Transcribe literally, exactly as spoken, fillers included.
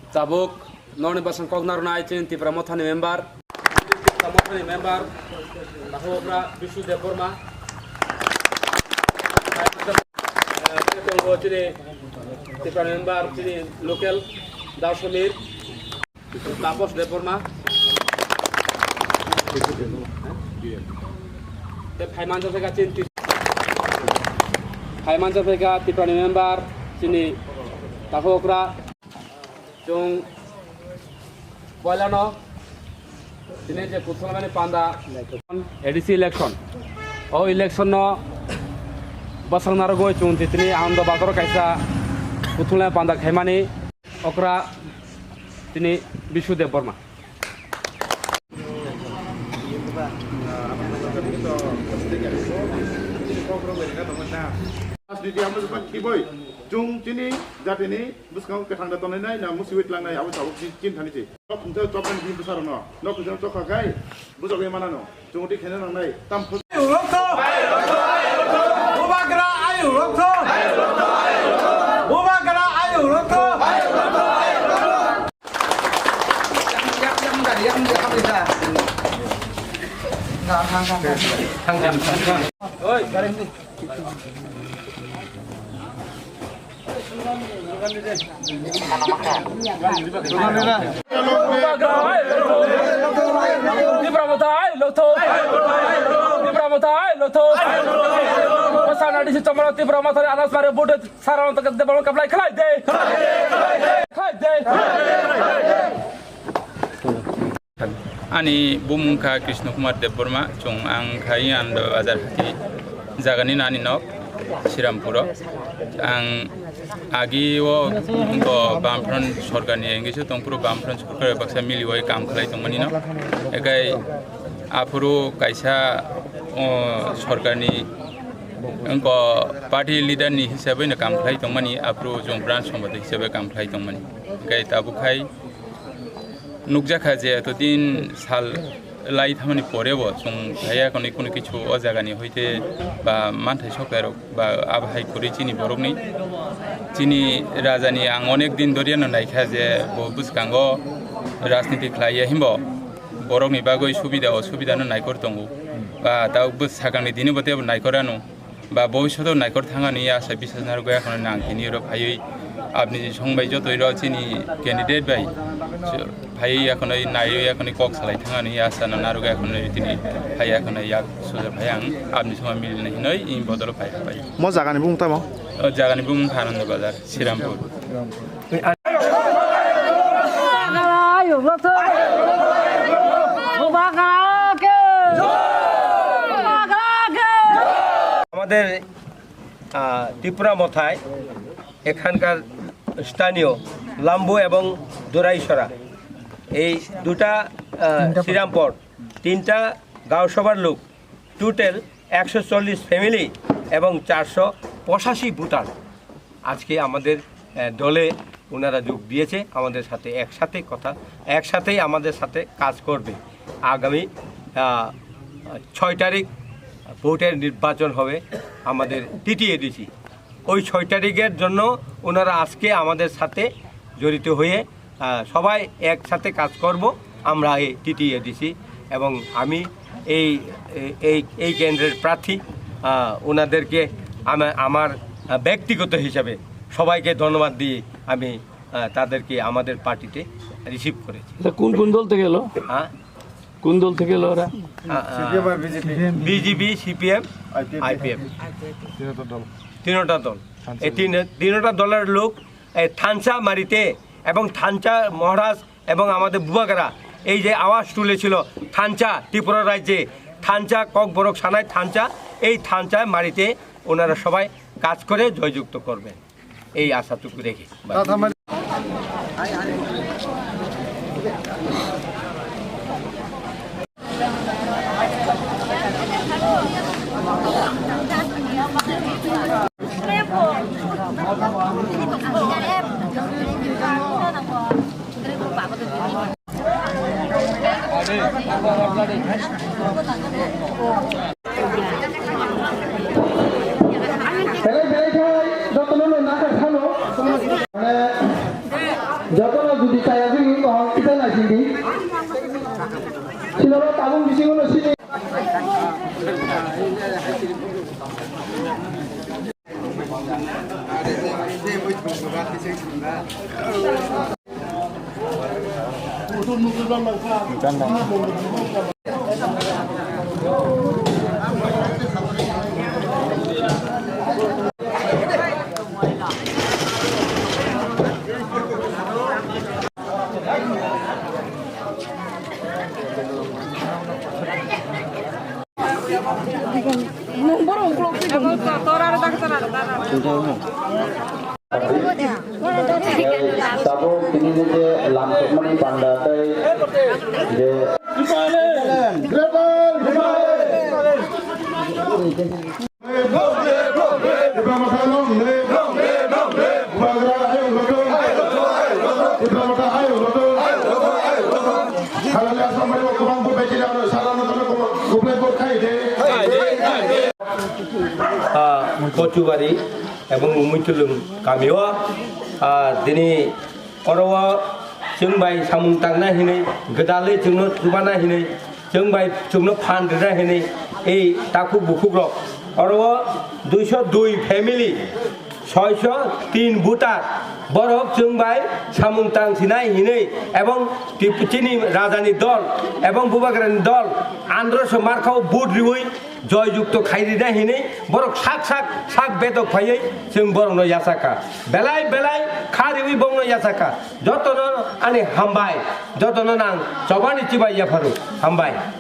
Tabuk norni bwswng kok narwknai chini Tipra Mothani member, Tipra Mothani member, Takhuk Okra Bishu Debbarma. Tongo chini Tipra member, chini local Dao Samir. Taposh Debbarma. Tei phaimanjak phaikha chini, phaimanjak phaikha Tiprani member chini Takhuk Okra. Chwng poilano tini je kuthumani panda A D C election. O election no bwswk narwgwi chwng tini Ananda Bazar o kaisa kuthumani panda khaimani. Okra tini Bishu Debbarma. Rajniti amo jotto khibai chwng chini jatini bwskango kwthang da tongnai na musiwi tlangnai abo tabuk chini thani se. Chop chop ni bini bwsarokno nok kisa chokha khai bujagwi manano. Chwng twi khaina nangnai. Tam phus- Ayu rokto! Bubagra ayu rokto! Bubagra ayu rokto! Oi, Tipra Motha hai lotho. Tipra Motha hai lotho. Sana disi chomro Tipra Motha anas mare vote sara on tak debal kaplai khlai de. Khlai de. Ani bumung kha Krishna Kumar Debbarma, chwng ang khai Ananda Bazar hati jagani nani nok Srirampuro. Ang agi o bo Bamfront sorkarni enggiso tongphuru Bamfront sorkar baksa miliwai kam khlai tongmani no. Ekai aphuru kaisa, o, sorkarni wngko party leader ni hisabai no kam khlai tongmani, aphuru chwng branch sombati hisabai kam khlai tongmani. Ekai tabuk khai nukjakha je eto din sal lai thamani pore bo chwng haiya khwnwi kunu kichu o jagani hoite ba manthai sokkhairok ba abo hai kwrwi chini borokni, chini rajani ang onek din doriano naikha je bo bwskango rajniti khlaiya himbo borokni bagwi subida osubidano naikor tongo ba tabuk bwsakangni dinibo teibo naikor ano. Ba bobishoto naikor thangani asa bisas narwgwi akhano nang tini oro phaiwi abni song bai joto iro chini candidate bai phaiwi akhano naiwi akhano kok salai thangani asa no narwgwi akhano tini phaiwi akhano yak suja phai ang abni song milinai hinoi in bodolo phai phai. Mo jagani bumung tamo? O jagani bumung Ananda Bazar, Srirampur. আমাদের, আহ, ত্রিপুরা মথায় এখানকার স্থানীয় লাম্বু এবং দোরাইছড়া, এই দুটা, আহ, তিনটা শ্রীরামপুর, তিনটা গাঁও সভার লোক, টোটাল একশো চল্লিশ ফ্যামিলি এবং চারশো পঁচাশি ভোটার আজকে আমাদের, আহ, দলে ওনারা যোগ দিয়েছে, আমাদের সাথে একসাথে কথা, একসাথেই আমাদের সাথে কাজ করবে। আগামী, আহ, ছয় তারিখ ভোটের নির্বাচন হবে আমাদের টিটিএডিসি। ওই ছয় তারিখের জন্য ওনারা আজকে আমাদের সাথে জড়িত হয়ে, আহ, সবাই একসাথে কাজ করব আমরা এই টিটিএডিসি এবং আমি এই, এই, এই কেন্দ্রের প্রার্থী, আহ, ওনাদেরকে আমা-, আমার, আহ, ব্যক্তিগত হিসাবে সবাইকে ধন্যবাদ দিয়ে আমি, আহ, তাদেরকে আমাদের পার্টিতে রিসিভ করেছি। আচ্ছা, কোন কোন দল থেকে এলো? হ্যাঁ? কোন দল থেকে এলো ওরা? আহ, আহ, সিপিএম আর BJP. BJP, CPM, IPF. IPF. তিনটা দল। তিনটা দল। এই তিন, তিনটা দলের লোক, এই থানচা মারিতে এবং থানচা মহারাজ এবং আমাদের বুবাগরা এই যে আওয়াজ তুলেছিল, থানচা ত্রিপুরা রাজ্যে, থানচা ককবরক সানাই থানচা, এই থানচা মারিতে ওনারা সবাই কাজ করে জয়যুক্ত করবেন, এই আশাটুকু রেখে। Tabuk tini ni je lamsokmani panda tei je Ah, Kochubari ebong Muitulung kamio, ah, dini oro o chwng bai samung tangna hinwi, gwdalwi chwngno chubana hinwi, chwng bai chwngno phan rwna hinwi, ei takhuk bukhuk rok oro o duiso dui family, soiso tin voter, borok chwng bai samung tang sinai hinwi, ebong tip-, chini rajani dol ebong bubagrani dol androso markhao vote riwi, joy jukto khai rina hinwi borok sak sak sak bedok phaiwi chwng borokno yachakha. Belai belai kha riwi bongno yachakha. Jotono ani hambai, jotono nang chobani chibai yapharu. Hambai.